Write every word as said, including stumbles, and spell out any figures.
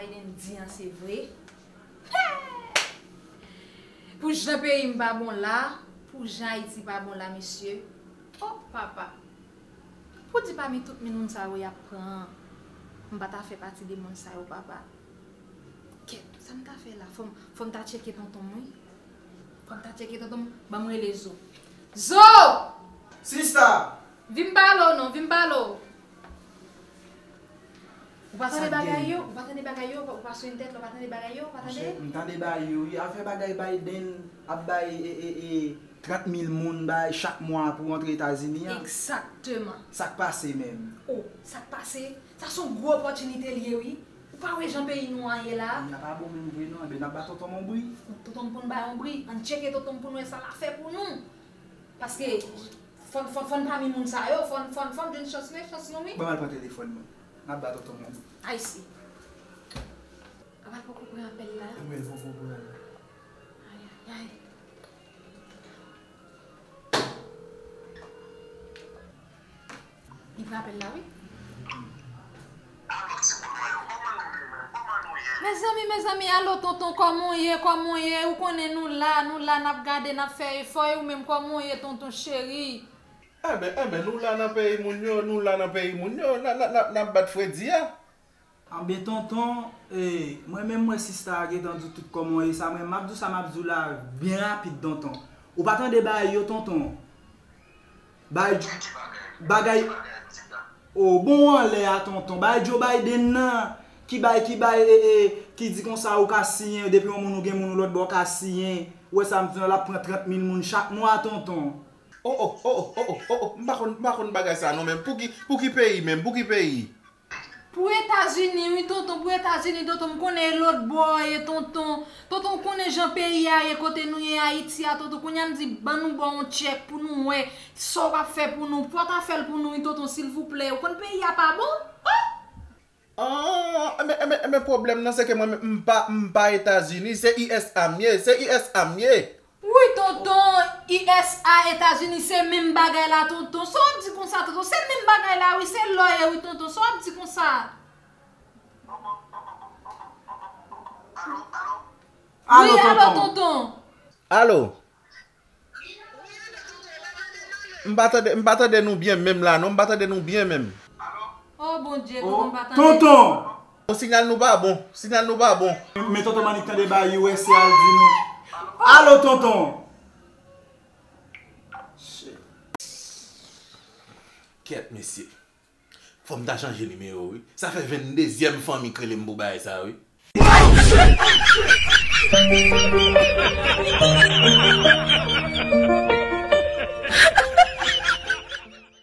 Biden di an se vre. Pou jan peyi m pa bon la, pou jan Ayiti pa bon la, mesye. Oh, papa. Pou di pami tout moun sa yo y ap pran, m pa ta fè pati de moun sa yo, papa. Kèt, sa m ta fè la? Fò m, fò m ta tcheke tonton m, wi. Fò m ta tcheke tonton m. Ban m rele Zo. Zo! Sista! Vin pale w non, vin pale w. Ou pa tande bagay yo? Ou pa tande bagay yo? Ou pa sou entèt la, ou pa tande bagay yo? Ou pa tande? Monchè, m tande bagay yo, wi. Afè bagay Biden ap bay, e, e, e, trant mil moun bay chak mwa pou antre Etazini an. Egzakteman. Sa k pase menm? Oh, sa k pase? Sa se yon gwo opòtinite l ye, wi. Ou pa wè jan peyi nou an ye la? Peyi a pa bon menm vre non. Enben, n ap ba tonton m yon bri. Tonton m konn bay yon bri. Ann tcheke tonton m pou n wè sa l ap fè pou nou. Paske fò n, fò n, fò n pami moun sa yo, fò n, fò n, fò n jwenn chans nou, e chans nou, wi. Ban m al pran telefòn mwen. N ap ba tonton mwen. Ayisyen. Papa l poko pran apèl la. Mwen poko pran. Ay, ay, ay. Li pran apèl la, wi. Alo, timoun mwen yo, kòman nou ye menm? Kòman nou ye? Mezanmi, mezanmi, alo, tonton, kòman w ye? Kòman w ye? Ou konnen nou la, nou la, n ap gade, n ap fè efò, e ou menm, kòman w ye, tonton cheri? Enben, enben, nou la nan peyi moun yo, nou la nan peyi moun yo, n a, n a, n a, n ap bat fredi a. Anben, tonton, e, mwen menm, mwen, sista a gentan di w tout kòman w ye, sa, mwen, m ap di w sa, m ap di w la, byen rapid, tonton. Ou pa tande bagay yo, tonton? Bay, bagay, o, bon, anlè a, tonton. Bay Joe Biden nan, ki bay, ki bay, e, e, ki di konsa ou ka siyen, depi yon moun ou gen moun ou lòt bò, ou ka siyen. Ou wè sa m di w la, l ap pran trant mil moun chak mwa, tonton. O, o, o, o, o, o, o, m pa konn, m pa konn bagay sa non, men pou ki, pou ki peyi menm, pou ki peyi? Pou Etazini, wi, tonton, pou Etazini, tonton, m konnen e lòt bò e, tonton. Tonton, ou konnen jan peyi a ye, kote nou ye, Ayiti a, tonton. Kounye a m di, ban nou ba w yon tchèk pou nou wè sa w ap fè pou nou. Fò w ta fè l pou nou, wi, tonton, silvouplè. Ou konn peyi a pa bon? Oh! Ah, men, men, men pwoblèm nan, se ke mwen, m pa, m pa Etazini, se U S A m ye, se U S A m ye. Wi, tonton, U S A, Etazini, se menm bagay la, tonton. Sa w ap di konsa, tonton? Se menm bagay la, wi, se lò ye, wi, tonton. Sa w ap di konsa? Wi, alo, tonton. Alo. M pa tande, m pa tande nou byen menm la, non, m pa tande nou byen menm. Oh, Bondye, tonton, m pa tande. Tonton! O, sinyal nou pa bon. Sinyal nou pa bon. Men tonton Manik tande ba U S A al di nou. Alo, tonton! Kèt, mesye. Fò m ta chanje nimewo, wi. Sa fè venndezyèm fanmi k rele m pou bagay sa, wi.